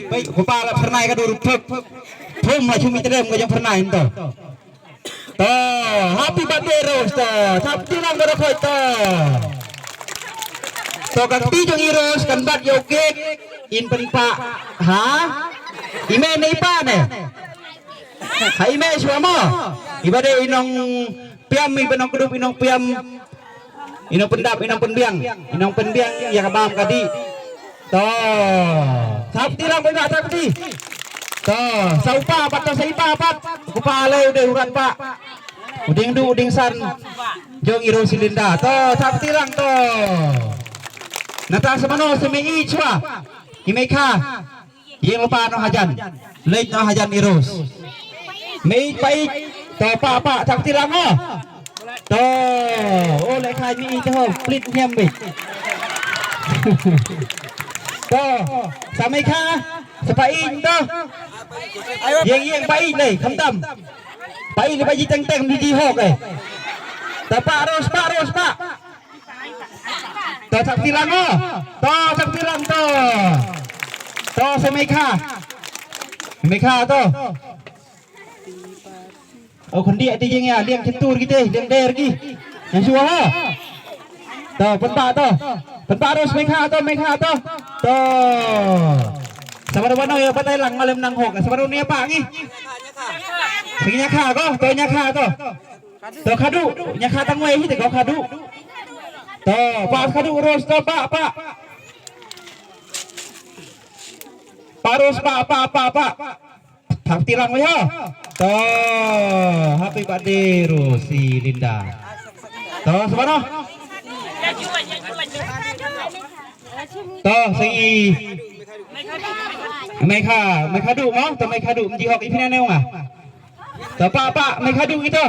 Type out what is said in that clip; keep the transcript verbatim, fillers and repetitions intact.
Bai, ko pa la pyrnai ka dur pek. Pum la chumi tedem ka jong pyrnai to. To, happy birthday Rose to. Thap kti lang ka dkhot to. To ka kti jong i Rose kan bat ïa u cake in pynpah. Ha? I mei ne i pa ne? Ha i mei shuwa mo. I ba dei i nongpiam, i ba nongkdup, i nongpiam. I nongpyndap, i nongpynbiang, i nongpynbiang ïa ka bam ka dih. To. Thap kti lang bai ba thap kti. To, sa u pa pat, to sa i pa pat. U pa lei u dei u rat pa. U dieng duh u dieng san jong i Rose Linda. To, thap kti lang to. Nata sa mano sa mei i shuwa. I mei kha. Ïeng lypa noh hajan. Leit noh hajan i Rose. Mei pa i. To pa pa thap kti lang o. To. O leh kha mei i to. Plit niam mei. To. Sa mei kha. Sa pa i to. Ïeng ïeng pa i lei kham tam. Pa i lei pa ji teng teng di di hok eh. To pa Rose pa Rose pa. To thap kti lang o. To thap kti lang to. To sa mei kha. Mei kha to. O khyndiat te jing ïa liang kyntur kite liang der ki. Ïa shuwa ha. To pynpah to. Pynpah Rose mei kha to mei kha to. To. Sa ba da ba no ïa batai lang ma lem nang hok. Sa ba no ïa pa ngi. Sa ngi ïa kha ko to ïa kha to. To khadu, ïa kha tang wei hi te ko khadu. To pa khadu Rose to pa pa. Pa Rose pa pa pa pa. Thap kti lang wei ha. To happy birthday Rose Linda. To sa ba no. To sa i. Mei kha mei khadu mo to mei khadu mji hok i phi na ne nga. To pa pa mei khadu ito.